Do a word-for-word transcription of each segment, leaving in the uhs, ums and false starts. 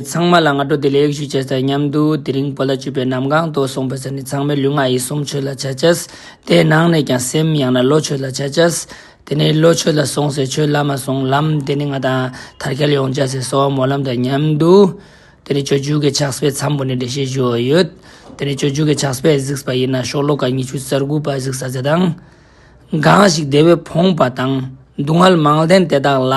ཚང་མ་ལ་སྔ་དྲོ་བདེ་ལེགས་ཞུ་ཅེས་དང་མཉམ་དུ་དེ་རིང་བོད་ལ་བཅུ་པའི་གནམ་གང་དུ་སོང་པ་ཟེར་ནི་ཚང་མའི་ལུས་ངག་ཡིད་གསུམ་ཆོས་ལ་ཆ་ཅེས། དེའི་ནང་ནས་ཀྱང་སེམས་ཡང་ན་བློ་ཆོས་ལ་ཆ་ཅེས། དེ་ནས་བློ་ཆོས་ལ་སོང་སེ་ཆོས་ལམ་མ་སོང་ལམ་དེ་ནི་ང་དང་མཐར་འཁྱོལ་ཡོང་ཅེས་སི་གསོལ་བ་སྨོན་ལམ་དང་མཉམ་དུ། དེ་ནས་སྤྱོད་འཇུག་གི་ཕྱག་དཔེ་མཚམས་པོ་ནས་འགྲེལ་བཤད་ཞུ་བ་ཡོད། དེ་ནས་སྤྱོད་འཇུག་གི་ཕྱག་དཔེ་གཟིགས་པ་ཡིན་ན་ཤོ་ལོ་ཀ་ཉི་ཤུ་རྩ་དགུ་པ་གཟིགས་ས་ཟེར་དང་། གང་ཞིག་བདེ་བས་ཕོངས་པ་དང་། སྡུག་བསྔལ་མང་ལྡན་དེ་དག་ལ།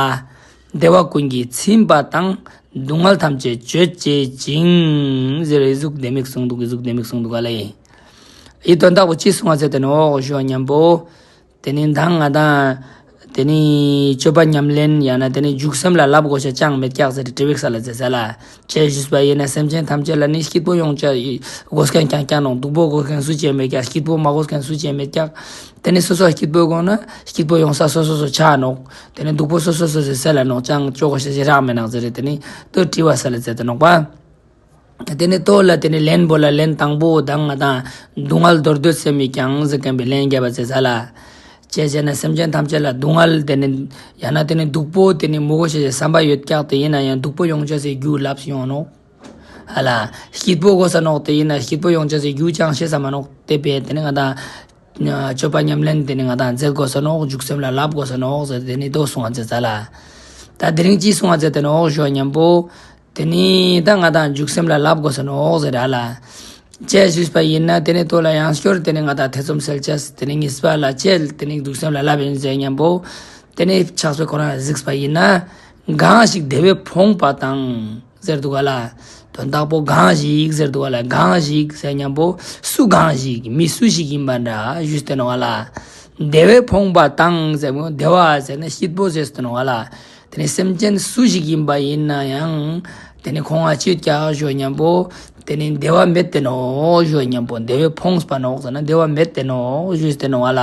བདེ་བ་ཀུན་གྱིས་ཚིམ་པ་དང་། སྡུག་བསྔལ་ཐམས་ཅད་གཅོད་བྱེད་ཅིང་། ཟེར་ཨི་ཟུག་ལྡེ་མིག་གསུངས་འདུག་ཨི་ཟུག་ལྡེ་མིག་གསུངས་འདུག་ག་ལེ། ཨི་དོན་དག་པོ་ཅི་གསུངས་པ་ཟེར་ཏེ་ནོག་ཞུ་བ་མཉམ་པོ། དེ་ནི་མདང་ང་དང་། དེ་ནི་སྤྱོད་པ་ཉམས་ལེན་ཡང་ན་དེ་ནི་འཇུག་སེམས་ལ་བསླབ་དགོས་ཤེས་ཅང་མེད་ཀྱག་ཟེར་ཏེ་དྲི་བ་ས་ལ་ཟེར་ས་ལ། ཅེས་ཞུས་པ་ཡིན་ན་སེམས་ཅན་ཐམས་ཅད་ལ་ནི་སྐྱིད་པོ་ཡོང་ཅེས་དགོས་མཁན་རྐྱང་རྐྱང་ནོག་སྡུག་པོ་དགོས་མཁན་སུ་ཅིག་མེད་ཀྱག་སྐྱིད་པོ་མ་དགོས་མཁན་སུ་ཅིག་མེད་ཀྱག་དེ་ནི་སོ་སོ་སྐྱིད་པོ་དགོས་ན་སྐྱིད་པོ་ཡོང་ས་སོ་སོ་སོ་ཆ་ནོག་དེ་ནི་སྡུག་པོ་སོ་སོ་སོ་སོ་སེལ་ལ་ནོག་ཅང་ཅོ་དགོས་ཤེས་ཞིག་རག་མེད་ནོག་ཟེར་ཏེ་དེ་ནི་དོ་དྲི་བ་ས་ལ་ཟེར་ཏེ་ནོག་པ། དེ་ནི་དོ་ལ་དེ་ནི་ལན་པོ་ལ་ལན་དང་པོ་དང་ང་དང་སྡུག་བསྔལ་འདོར་འདོད་སེམས་མི་ཀྱང་ཟེར་མཁན་པའི་ལན་རྒྱབ་པ་ཟེར་ས་ལ། ཅེས་བྱས་ན་སེམས་ཅན་ཐམས་ཅད་ལ་སྡུག་བསྔལ་དེ་ནི་ཡང་ན་དེ་ནི་སྡུག་པོ་དེ་ནི་མི་དགོས་ཤེས་ཀྱི་བསམ་པ་ཡོད་ཀྱག་དེ་ཡིན་ན་ཡང་སྡུག་པོ་ཡོང་ཅེས་སི་རྒྱུ་ལབ་ཡོང་ནོག་ཧ་ལ། སྐྱིད་པོ་དགོས་ས་ནོག་དེ་ཡིན་ན་སྐྱིད་པོ་ཡོང་ཅེས་སི་རྒྱུ་ཅང་ཤེས་ས་མ་ནོག་དེ་བས་དེ་ནི་ང་དང་། སྤྱོད་པ་ཉམས་ལེན་དེ་ནི་ང་དང་མཛད་དགོས་ས་ནོག་འཇུག་སེམས་ལ་བསླབ་དགོས་ས་ནོག་ཟེར་དེ་ནི་དོ་གསུངས་པ་ཟེར་ས་ལ། ད་དེ་རིང་ཅི་གསུངས་པ་ཟེར་ཏེ་ནོག་ཞུ་བ་མཉམ་པོ། དེ་ནི་ད་ང་དང་འཇུག་སེམས་ལ་བསླབ་དགོས་ས་ནོག་ཟེར་ར་ལ། ཅེས་ཞུས་པ་ཡིན་ན་དེ་ནི་དོ་ལ་ཡང་སྐྱོར་དེ་ནི་ང་དང་ཐེ་ཚོམ་སེལ་ཅེས་དེ་ནི་གཉིས་པ་ལ་ཅེས་དེ་ནི་འཇུག་སེམས་ལ་བསླབ་ཡིན་ཟེར་མཉམ་པོ། དེ་ནི་ཕྱག་དཔེ་ཁོ་རང་གཟིགས་པ་ཡིན་ན། གང་ཞིག་བདེ་བས་ཕོངས་པ་དང་། ཟེར་འདུག་ག་ལ། དོན་དག་པོ་གང་ཞིག་ཟེར་འདུག་ག་ལ། གང་ཞིག་ཟེར་མཉམ་པོ་སུ་གང་ཞིག་མི་སུ་ཞིག་ཡིན་པ་འདྲ་ཞུས་ཏེ་ནོག་ག་ལ། བདེ་བས་ཕོངས་པ་དང་ཟེར་མོ་བདེ་བ་ཟེར་ན་སྐྱིད་པོ་ཟེར་ཏེ་ནོག་ག་ལ། དེ་ནི་སེམས་ཅན་སུ་ཞིག་ཡིན་པ་ཡིན་ན་ཡང་། དེ་ནི་ཁོང་ང་ཅི་ཡོད་ཀྱག་ཞུ་མཉམ་པོ། དེ་ནི་བདེ་བ་མེད་དེ་ནོག་ཞུ་མཉམ་པོ་བདེ་བས་ཕོངས་པ་ནོག་ཟེར་ན་བདེ་བ་མེད་དེ་ནོག་ཞུས་ཏེ་ནོག་ག་ལ།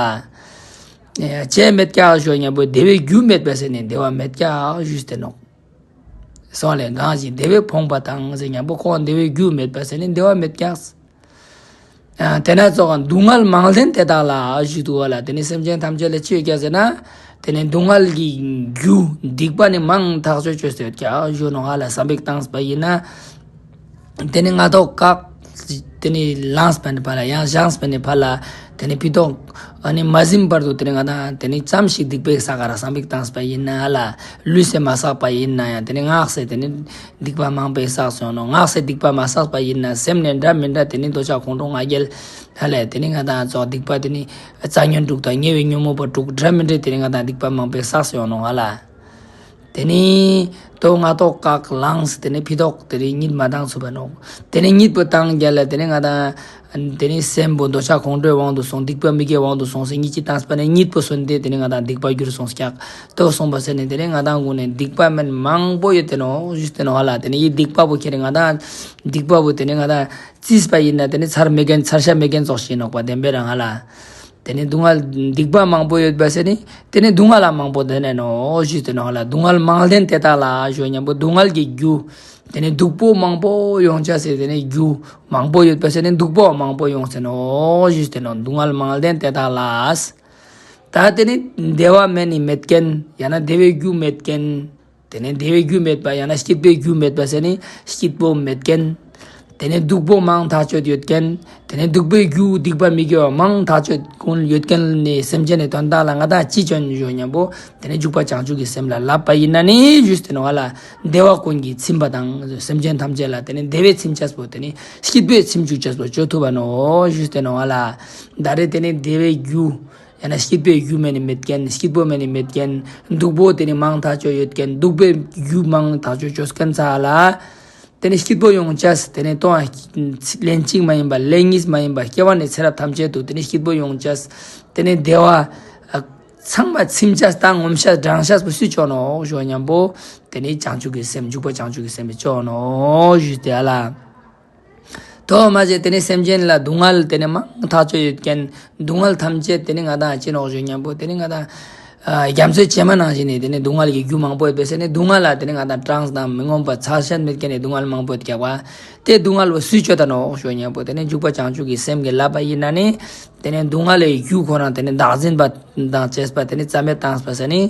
ཅི་མེད་ཀྱག་ཞུ་མཉམ་པོ་བདེ་བའི་རྒྱུ་མེད་པ་ཟེར་ནི་བདེ་བ་མེད་ཀྱག་ཞུས་ཏེ་ནོག་སོང་ལས་གང་ཞིག་བདེ་བས་ཕོངས་པ་དང་ཟེར་མཉམ་པོ་ཁོང་བདེ་བའི་རྒྱུ་མེད་པ་ཟེར་ནི་བདེ་བ་མེད་ཀྱག་དེ་ན་ཙོགས་སྡུག་བསྔལ་མང་ལྡན་དེ་དག་ལ་ཞུས་འདུག་ག་ལ། དེ་ནི་སེམས་ཅན་ཐམས་ཅད་ལ་ཅི་ཡོད་ཀྱག་ཟེར་ན། དེ་ནི་སྡུག་བསྔལ་གྱི་རྒྱུ་སྡིག་པ་ནི་མང་ཐག་ཆོད་ཅོས་ཏེ་ཡོད་ཀྱག་ཞུ་ནོག་ག་ལ། བསམ་པ་བཏངས་པ་ཡིན་ན། དེ་ནི་སྔ་ཐོག་བཀག་དེ་ནི་ལངས་པ་ནི་ཕར་ལ་ཡང་བཞེངས་པ་ནི་ཕར་ལ། དེ་ནི་ཕི་ཐོག་ཨ་ནི་མ་ཟིན་བར་དུ་དེ་ནི་ང་དང་དེ་ནི་ཙམ་ཞིག་སྡིག་པའི་ས་ག་ར་བསམ་པ་བཏངས་པ་ཡིན་ན་ལ། ལུས་སེ་མ་བསགས་པ་ཡིན་ན་ཡང་དེ་ནི་ངག་སེ་དེ་ནི་སྡིག་པ་མང་པོ་བསགས་སོང་ནོག་ངག་སེ་སྡིག་པ་མ་བསགས་པ་ཡིན་ན་སེམས་ནས་འདྲ་མི་འདྲ་དེ་ནི་འདོད་ཆགས་ཁོང་ཁྲོ་ང་རྒྱལ། ཧ་ལས་དེ་ནི་ང་དང་ཙོགས་སྡིག་པ་དེ་ནི་རྩ་ཉོན་དྲུག་དང་ཉེ་བའི་ཉོན་མོངས་པ་དྲུག་འདྲ་མི་འདྲ་དེ་ནི་ང་དང་སྡིག་པ་མང་པོ་བསགས་སོང་ནོག་ག་ལ། དེ་ནི་དོ་སྔ་ཐོག་བཀག་ལངས་དེ་ནི་ཕི་ཐོག་དེ་ནི་གཉིད་མ་བཏང་ཚུགས་པ་ནོག་དེ་ནི་གཉིད་པོ་བཏང་རྒྱ་ལ་དེ་ནི་ང་དང་དེ་ནི་སེམས་པོ་འདོད་ཆགས་ཁོང་ཁྲོའི་དབང་དུ་སོང་སྡིག་པ་མི་དགེའི་དབང་དུ་སོང་སེ་གཉིད་ཅིག་བཏངས་པ་ནི་གཉིད་པོ་སོན་ཏེ་དེ་ནི་ང་དང་སྡིག་པ་འགྱུར་སོང་ཀྱག་དོ་སོང་པ་ཟེར་ནི་དེ་ནི་ང་དང་གུན་ནི་སྡིག་པ་མེན་མང་པོ་ཡོད་དེ་ནོག་ཞུས་ཏེ་ནོག་ག་ལ། དེ་ནི་ཡི་སྡིག་པ་པོ་ཁྱེར་ང་དང་སྡིག་པ་པོ་དེ་ནི་ང་དང་རྩིས་པ་ཡིན་ན་དེ་ནི་ཚར་མེད་མཁན་ཚར་ཤ་མེད་མཁན་ཙོགས་ཤིག་ནོག་པ་བདེན་པའི་རང་ག་ལ། དེ་ནི་སྡུག་བསྔལ་སྡིག་པ་མང་པོ་ཡོད་པ་ཟེར་ནི། དེ་ནི་སྡུག་བསྔལ་ལ་མང་པོ་ལྡན་ནོག་ཞུས་ཏེ་ནོག་ག་ལ། སྡུག་བསྔལ་མང་ལྡན་དེ་དག་ལ་ཞུ་མཉམ་པོ་སྡུག་བསྔལ་གྱི་རྒྱུ། དེ་ནི་སྡུག་པོ་མང་པོ་ཡོང་ཅེས་སི་དེ་ནི་རྒྱུ་མང་པོ་ཡོད་པ་ཟེར་ནི་སྡུག་པོ་མང་པོ་ཡོང་ཟེར་ནོག་ཞུས་ཏེ་ནོག་སྡུག་བསྔལ་མང་ལྡན་དེ་དག་ལ། ད་དེ་ནི་བདེ་བ་མེད་ནི་མེད་མཁན་ཡང་ན་བདེ་བའི་རྒྱུ་མེད་མཁན། དེ་ནས་བདེ་བའི་རྒྱུ་མེད་པ་ཡང་ན་སྐྱིད་པའི་རྒྱུ་མེད་པ་ཟེར་ནི་སྐྱིད་པོ་མེད་མཁན། དེ་ནས་སྡུག་པོ་མང་ཐག་ཆོད་ཡོད་མཁན། དེ་ནས་སྡུག་པའི་རྒྱུ་སྡིག་པ་མི་དགེ་བ་མང་ཐག་ཆོད་ཀུན་ཡོད་མཁན་ནི་སེམས་ཅན་ནི་དོན་དག་ལ་ང་དང་ཅི་ཅོ་ཡིན་ཞུ་མཉམ་པོ། དེ་ནས་འཇུག་པ་བྱང་ཆུབ་ཀྱི་སེམས་ལ་བསླབ་པ་ཡིན་ན་ནི་ཞུས་ཏེ་ནོག་ག་ལ། བདེ་བ་ཀུན་གྱིས་ཚིམ་པ་དང་སེམས་ཅན་ཐམས་ཅད་ལ་དེ་ནས་བདེ་བས་ཚིམ་ཅེས་པོ་དེ་ནས་སྐྱིད་པས་ཚིམ་བཅུག་ཅེས་པོ་ཅོ་ཐུབ་པ་ནོག་ཞུས་ཏེ་ནོག་ག་ལ། ད་རེས་དེ་ནས་བདེ་བའི་རྒྱུ། ཡང་ན་སྐྱིད་པའི་རྒྱུ་མེད་ནི་མེད་མཁན། སྐྱིད་པོ་མེད་ནི་མེད་མཁན། སྡུག་པོ་དེ་ནི་མང་ཐག་ཆོད་ཡོད་མཁན། སྡུག་པའི་རྒྱུ་མང་ཐག་ཆོད་ཅོ་མཁན་ཚ་ལ། དེ་ནི་སྐྱིད་པོ་ཡོང་ཅེས་དེ་ནི་ལན་གཅིག་མ་ཡིན་པ་ལན་གཉིས་མ་ཡིན་པ་སྐྱེ་བ་ནས་ཚེ་རབས་ཐམས་ཅད་དུ་དེ་ནི་སྐྱིད་པོ་ཡོང་ཅེས། དེ་ནི་བདེ་བ་ཚང་མ་ཚིམ་ཅེས་དང་ངོམས་ཤེས་འགྲངས་ཤེས་པོ་སུས་ཅོ་ནོག་ཞུ་མཉམ་པོ། དེ་ནི་བྱང་ཆུབ་ཀྱི་སེམས་འཇུག་པ་བྱང་ཆུབ་ཀྱི་སེམས་པས་ཅོ་ནོག་ཞུས་ཏེ་ཨ་ལ། ཐོག་མ་ཅེ་དེ་ནི་སེམས་ཅན་ལ་སྡུག་བསྔལ་དེ་ནི་མང་ཐག་ཆོད་ཡོད་མཁན། སྡུག་བསྔལ་ཐམས་ཅད་དེ་ནི་ང་དང་ཅི་ནོག་ཞུ་མཉམ་པོ་དེ་ནི་ང་དང་རྒྱ་མཚོའི་བྱེ་མ་ནང་བཞིན་ནི་དེ་ནི་སྡུག་བསྔལ་གྱི་རྒྱུ་མང་པོ་ཡོད་པས་ཟེར་ནི་སྡུག་བསྔལ་ལ་དེ་ནི་ང་དང་གྲངས་དང་མི་ངོམས་པ་ཚ་ཤ་མེད་མཁན་ནི་སྡུག་བསྔལ་མང་པོ་ཡོད་ཀྱག་པ། དེ་སྡུག་བསྔལ་བོ་སུས་ཅོ་ད་ནོག་ཞུ་མཉམ་པོ་དེ་ནི་འཇུག་པ་བྱང་ཆུབ་ཀྱི་སེམས་ཀྱིས་བསླབ་པ་ཡིན་ན་ནི། དེ་ནི་སྡུག་བསྔལ་ལས་རྒྱུ་ཁོ་རང་དེ་ནི་བདག་འཛིན་པ་དང་བཅས་པ་དེ་ནི་རྩ་མེད་བཏང་པ་ཟེར་ནི།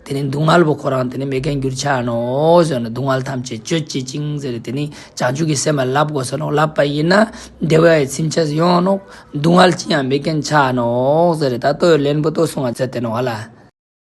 དེ་ནི་སྡུག་བསྔལ་བོ་ཁོ་རང་དེ་ནི་མེད་མཁན་གྱུར་ཆ་ནོག་ཟེར་ན། སྡུག་བསྔལ་ཐམས་ཅད་གཅོད་བྱེད་ཅིང་ཟེར་ཏེ་ནི་བྱང་ཆུབ་ཀྱི་སེམས་ལ་བསླབ་དགོས་ས་ནོག། བསླབ་པ་ཡིན་ན་བདེ་བའི་ཚིམ་ཆ་ཡོང་ནོག། སྡུག་བསྔལ་ཅི་ཡང་མེད་མཁན་ཆ་ནོག་ཟེར་ཏེ། ད་ལྟོ་ལན་པོ་ལྟོས་སོང་ང་ཟེར་ཏེ་ནོག་ཧ་ལ།